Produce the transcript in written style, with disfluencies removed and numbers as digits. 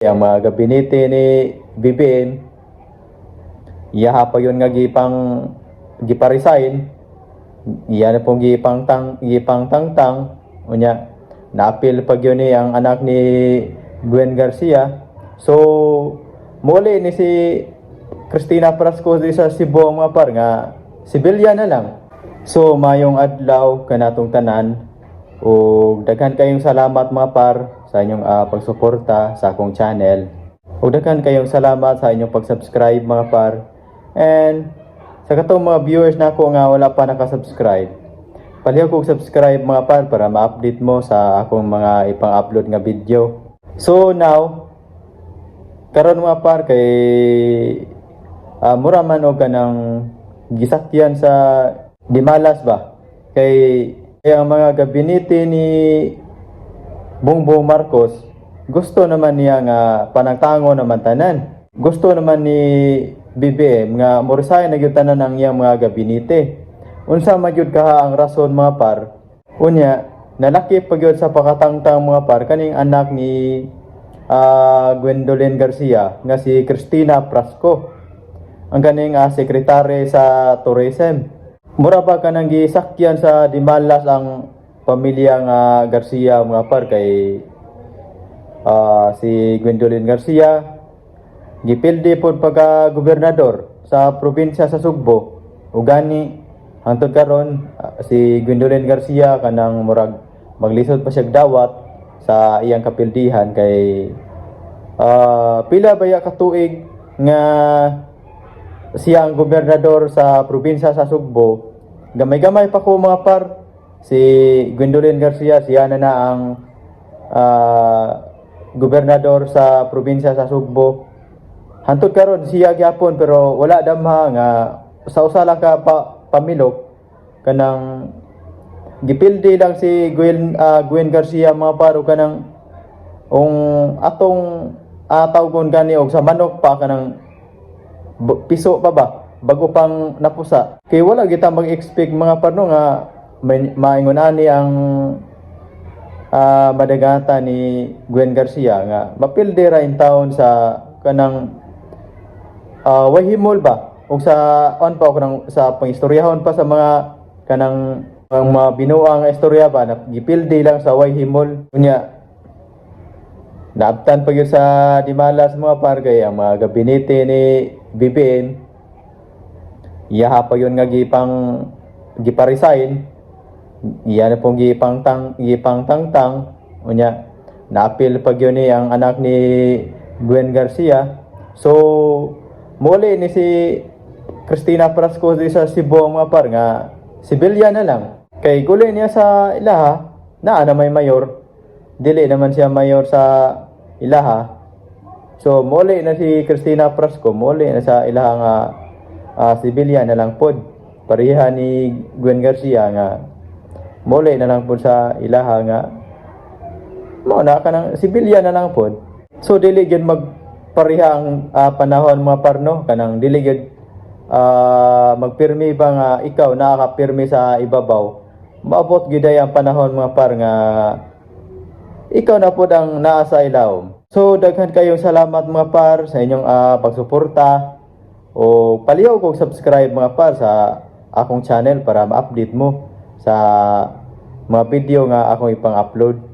Ang mga gabinete ni BBM, iyaha pa yun nga gipang gipa-resign, iya na pong gipang tangtang. Unya naapil pag yun ni ang anak ni Gwen Garcia. So muli ni si Christina Frasco di sa Cebu, mga par, nga civilian na lang. So mayong adlaw kanatong tanan ug daghan kayong salamat, mga par, sa inyong pagsuporta sa akong channel. Ug daghan kayong salamat sa inyong pag-subscribe, mga par. And sa katong mga viewers nako nga wala pa naka-subscribe, palihog kog subscribe, mga par, para ma-update mo sa akong mga ipang-upload nga video. So now, karon, mga par, kay mura man og kanang gisakyan sa Dimalas ba, kay ang mga gabinete ni Bongbong Marcos, gusto naman niya nga panangtango naman tanan. Gusto naman ni BBM nga mo-resign na gyud tanan ang iyang mga gabinete. Unsa man gyud kaha ang rason, mga par? Unya, nalaki pa gyud sa pakatangtang, mga par, kaning anak ni Gwendolyn Garcia nga si Christina Frasco, ang kaning sekretary sa tourism. Mura ba kanang gisakyan sa Dimalas ang pamilya nga Garcia, mga par, kay si Gwendolyn Garcia gipildi pod pagka gobernador sa probinsya sa Sugbo. Ug gani hangtod karon si Gwendolyn Garcia kanang murag maglisod pa siya dawat sa iyang kapildihan kay pila ba ya ka tuig nga siya ang gobernador sa probinsya sa Sugbo. Gamay-gamay pa ko, mga par, si Gwendolyn Garcia, siya na na ang gobernador sa probinsya sa Sugbo. Hantod karon siya gyapon, pero wala damha nga sa usa lang ka pamilok kanang gipildi lang si Gwen Garcia, mga par, o kanang ung atong tawgon gani og sa manok pa, kanang piso pa ba bago pang napusa. Kay wala kita mag-expect, mga par, no, nga may, maingon ani ang madagata ni Gwen Garcia nga mapildi ra in town sa kanang way himol ba ug sa on pa o kanang sa pangistoryahon pa sa mga kanang ang mga binuang nga istorya ba na gipildi lang sa way himol. Unya naabtan pa gyud sa Dimalas, mga par, kay ang mga gabinete ni BBM, iyaha pa yun nga gipang gipa-resign, iya na pong gipang tangtang. Unya naapil pa gyud ni ang anak ni Gwen Garcia. So muli ni si Christina Frasco di sa Cebu, mga par, nga civilian na lang. Kay guli niya sa ilaha naa na may mayor, dili naman siya mayor sa ilaha. So muli na si Christina Frasco, muli na sa ilaha nga civilian na lang pod, pareha ni Gwen Garcia nga muli na lang pod sa ilaha nga mo na kanang civilian na lang pod. So dili gyud magpareha ang panahon, mga par, no, kanang dili gyud magpirmi ba nga ikaw nakakapirmi sa ibabaw. Maabot gyud ay ang panahon, mga par, nga ikaw na pod ang naa sa ilawom. So daghan kayong salamat, mga par, sa inyong pagsuporta o palihog kog subscribe, mga par, sa akong channel para ma-update mo sa mga video nga akong ipang-upload.